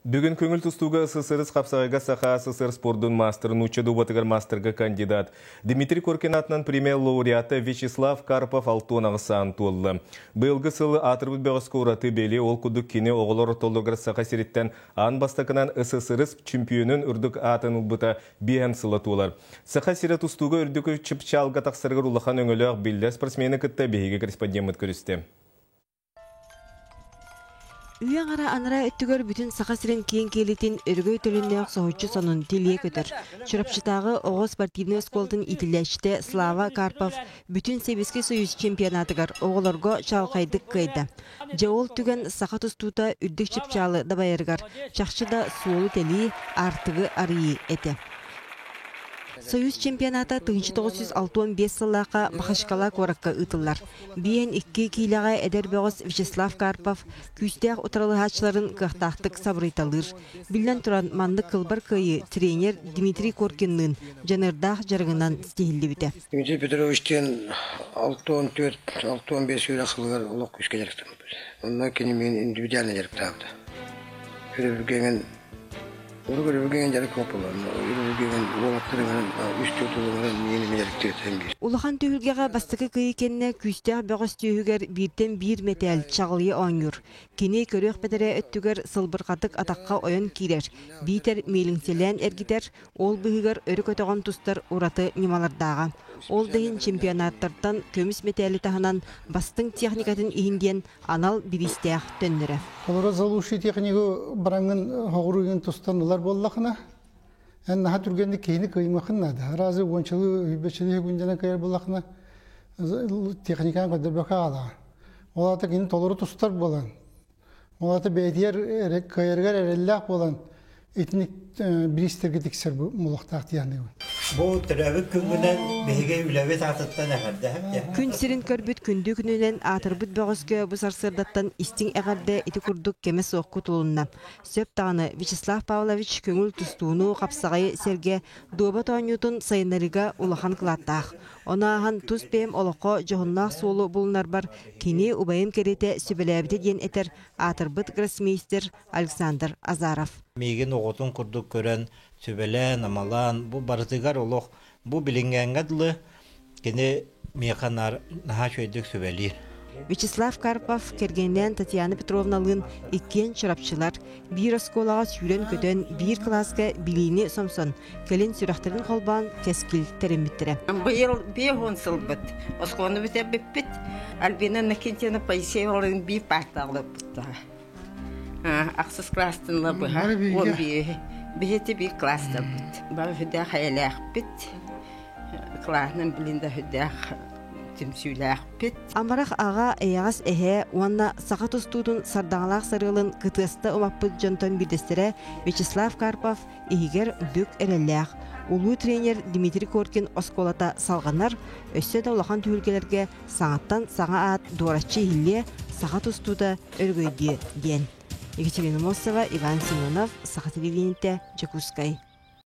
Бүгүн көҥүл тустууга СССР хапсаҕайга Саха СССР спордун маастарын нуучча дуобатыгар маастарга кандидат Дмитрий Коркин аатынан премия лауреата Вячеслав Карпов 68 саан туолла. Быйылгы сылы аатырбыт бөҕөскө ураты бэлиэ ол курдук кини оҕолор ортолоругар Саха сириттэн аан бастакынан СССР чемпионун үрдүк аатын ылбыта биэһэн сыла туолар. Саха сирэ тустууга үрдүк чыпчаалга тахсарыгар улахан өҥөлөөх биллэр спортсмены кытта биһиги корреспондеммыт көрүстэ. Үйэ аҥара анараа өттүгэр бүтүн Саха сирин киэҥ киэлитин өрөгөй төлөннөөх соһуччу сонун тилийэ көтөр. Чурапчытааҕы оҕо спортивнай оскуолатын иитиллээччитэ Слава Карпов бүтүн Сэбиэскэй Союз чемпионатыгар оҕолорго чаҕылхайдык кыайда. Дьэ ол түгэн саха тустуута үрдүк чыпчаалы дабайарыгар чахчы да суолу тэлии, аартыгы арыйыы этэ. Союз чемпионата 1965 сыллаахха Махачкала куоракка ыытыллар. Биэн икки киилэҕэ эдэр бөҕөс Вячеслав Карпов күүстээх утарылаһааччыларын кыахтаахтык сабырыйталыыр. Биллэн туран, маннык кылбар кыайыы тренер Дмитрий Коркинныын дьаныардаах дьарыгынан ситиһиллибитэ. Дмитрий Петровичтыын 64-65 үөрэх сылыгар олох күүскэ дьарыктаммыт. Онно кини мин индивидуально дьарыктаабыта. Өрөбүлгэ Улахан түһүлгэҕэ бастакы кыайыы кэннэ күүстээх бөҕөс түөһүгэр бииртэн биир мэтээл чаҕылыйа оонньуур. Кини көрүөх бэтэрээ өттүгэр сылбырҕатык атахха ойон киирэр, биитэр миэлиҥсэлээн эргитэр, ол быыһыгар өрө көтөҕөн тустар ураты ньымалардааҕа. Ол да иһин чемпионаттартан көмүс мэтээли таһынан бастыҥ техникатын иһин диэн анал бириистээх төннөрө. Олоро за лучшую технику бараҥҥын хоҕуругун тустан ылар буоллахына, эн наһаа түргэнник киһини кыймахын наада. Разы уончалыы үбэчэлии күндэнэн кыйар буоллахына, техникаан көрдөрбөкө хаалаҕын. Ол аата кини толору тустар буолан, ол аата бэйэтигэр кыайарыгар эрэллээх буолан, итинник бириистэргэ тиксэр буолуохтаах диэн Бу төрөөбүт күҥҥүнэн биһиги үлэбит аатыттан эҕэрдэһэм. Күн сирин көрбүт күндү күнүнэн аатырбыт бөҕөскө бу сарсыардаттан истиҥ эҕэрдэ ити курдук кэмэ суох кутулунна. Сөп даҕаны Вячеслав Павлович көҥүл тустууну, хапсаҕайы сэргэ дуобат оонньуутун сайыннарыыга улахан кылааттаах. Ону ааһан тус бэйэм олоххо дьоһуннаах суолу булунарбар кини убайым кэриэтэ сүбэлээбитэ диэн этэр аатырбыт гроссмейстер Александр Азаров. Миигин оҕотун курдук көрөн, сүбэлээн-амалаан, бу барытыгар олох бу билиҥҥээҥҥэ дылы кини миэхэ наһаа үчүгэйдик сүбэлиир. Вячеслав Карпов кэргэнинээн Татьяна Петровналыын иккиэн чурапчылар, биир оскуолаҕа сүүрэн-көтөн, биир кылааска билиини сомсон, кэлин сүрэхтэрин холбоон кэскил тэриммиттэрэ. Быйыл 50 сылбыт. Оскуоланы бүтэрбиппит. Альбина Иннокентьевна Поисеевалыын биир паартаҕа Ахсыс класстан ыла быһа уон биэһи биһити биир класстарбыт. Бары сүрдээх эйэлээхпит. Класснан билин да сүрдээх түмсүүлээхпит. Амарах аҕа, эйэҕэс эһээ уонна саха тустуутун сардаҥалаах сарыалын кытыаста умаппыт дьонтон биирдэстэрэ Вячеслав Карпов иһигэр бүк эрэллээх. Улуу тренер Дмитрий Коркин оскуолата салҕанар, өссө да улахан түһүлгэлэргэ саҥаттан саҥа аат дуораччы иһиллиэ, саха тустуута өрөгөйдүө диэн. Екатерина Мосова, Иван Семенов, Саха телевидениетэ, Дьокуускай.